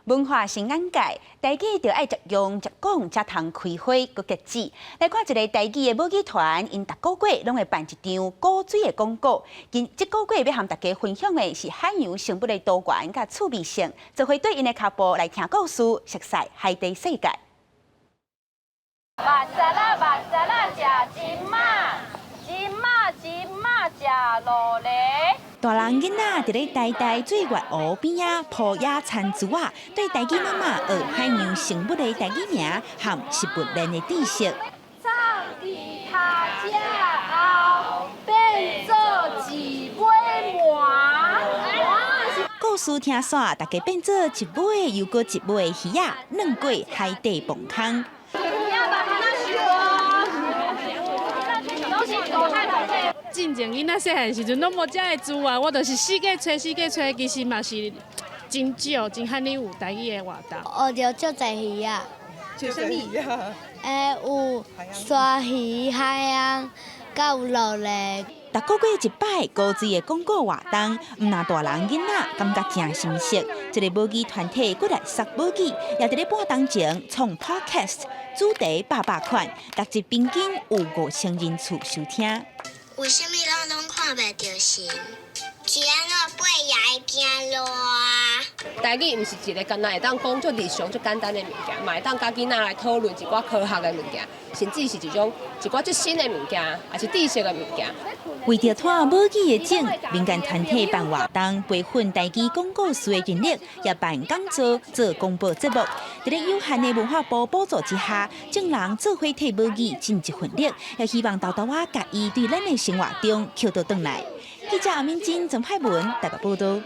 文化新眼界，台語著愛捷用捷講，才通開花閣結籽。來看一个台語的母語團，𪜶逐个月攏會辦一場古錐的講古。今這个月欲和大家分享的是海洋生物的多元佮趣味性，做伙綴𪜶的跤步來聽故事，熟悉海底世界。捌鯽仔，捌鯽仔，食金仔，金仔，金仔，食鱸螺。大人囡仔佇咧台大水月湖邊仔鋪野餐桌仔，對台語媽媽學海洋生物的台語名和食物鏈的知識。藏佇頭食後，變做一尾鰻。故事聽煞，大家變做一尾又閣一尾的魚仔，鑽過海底墓空。你要把它學。進前囡仔細漢時陣攏無遮的資源，我就是四界揣四界揣，其實嘛是真少，真罕有台語的活動。學著足濟魚仔。像啥物？有鯊魚、海洋，佮有鱸螺。逐个月一擺古錐的講古活動，毋但大人囡仔感覺誠心適。這个母語團體閣來說母語，也佇咧半當前創 Podcast，主題百百款，逐集平均有5000人次收聽。為啥物攏總看袂著神？是按怎八爺會驚熱？台語毋是一个干焦會當講足日常、足簡單的物件，嘛會當佮囡仔來討論一寡科學的物件，甚至是一種一寡足新的物件，抑是知識的物件。為著拓母語的種，民間團體辦活動，培訓台語講故事的人力，也辦講座做廣播節目。佇咧有限的文化部補助之下，眾人做伙替母語盡一份力，也希望沓沓仔共伊對咱的生活中抾倒轉來。記者阿敏珍、曾派文台北報導。